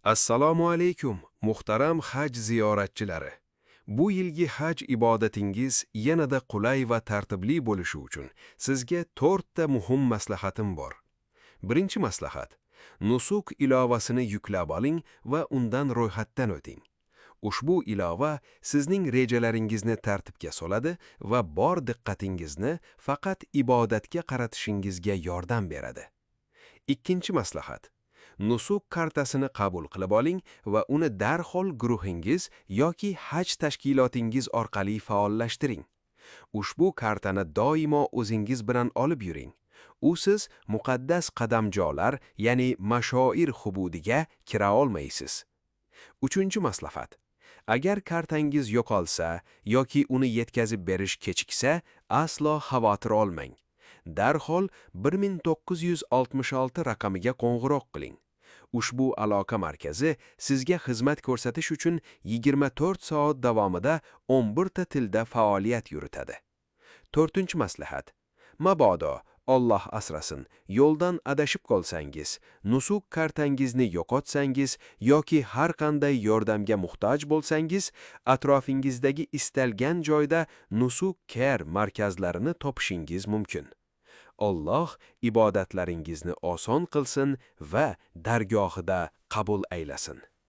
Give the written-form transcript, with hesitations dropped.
Assalomu alaykum, muhtaram haj ziyoratchilari. Bu yilgi haj ibodatingiz yanada qulay va tartibli bo'lishi uchun sizga 4 ta muhim maslahatim bor. Birinchi maslahat: Nusuk ilovasini yuklab oling va undan ro'yxatdan o'ting. Ushbu ilova sizning rejalaringizni tartibga soladi va bor diqqatingizni faqat ibodatga qaratishingizga yordam beradi. Ikkinchi maslahat: Nusuk kartasini qabul qilib oling va uni darhol guruhingiz yoki haj tashkilotingiz orqali faollashtiring. Ushbu kartani doimo o'zingiz bilan olib yuring. Usiz muqaddas qadamjolar, ya'ni mashoir hududiga kira olmaysiz. Uchinchi maslahat: Agar kartangiz yo'qolsa yoki uni yetkazib berish kechiksa, aslo xavotir olmang. Darhol 1966 raqamiga qo'ng'iroq qiling. Ushbu aloqa markazi sizga xizmat ko'rsatish uchun 24 soat davomida 11 ta tilda faoliyat yuritadi. To'rtinchi maslahat: Mabodo, Alloh asrasin, yo'ldan adashib qolsangiz, Nusuk kartangizni yo'qotsangiz yoki har qanday yordamga muhtoj bo'lsangiz, atrofingizdagi istalgan joyda Nusuk Care markazlarini topishingiz mumkin. Alloh ibodatlaringizni oson qilsin va dargohida qabul aylasin.